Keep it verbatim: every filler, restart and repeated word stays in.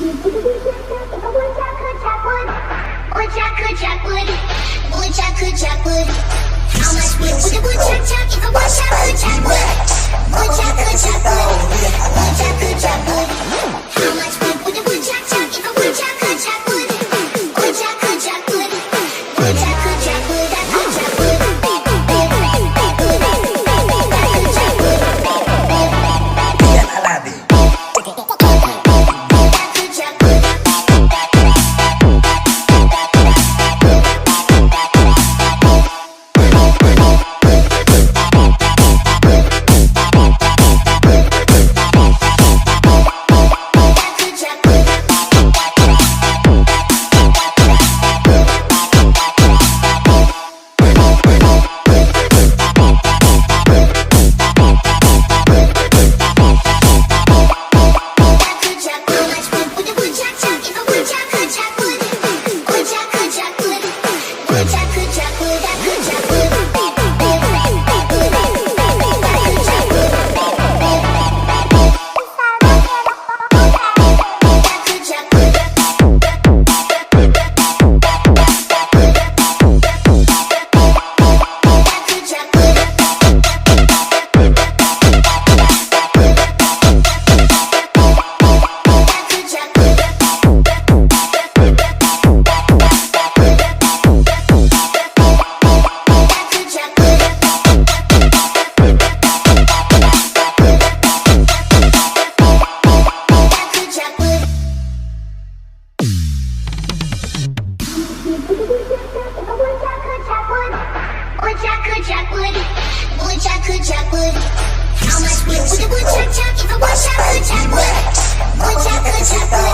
How much wood would a woodchuck chuck if a woodchuck could chuck wood? Woodchuck could chuck wood. Woodchuck could chuck wood. How much wood would a woodchuck chuck if a woodchuck could chuck wood? Woodchuck could chuck wood. Woodchuck could chuck wood. That could chuck wood. That could chuck wood.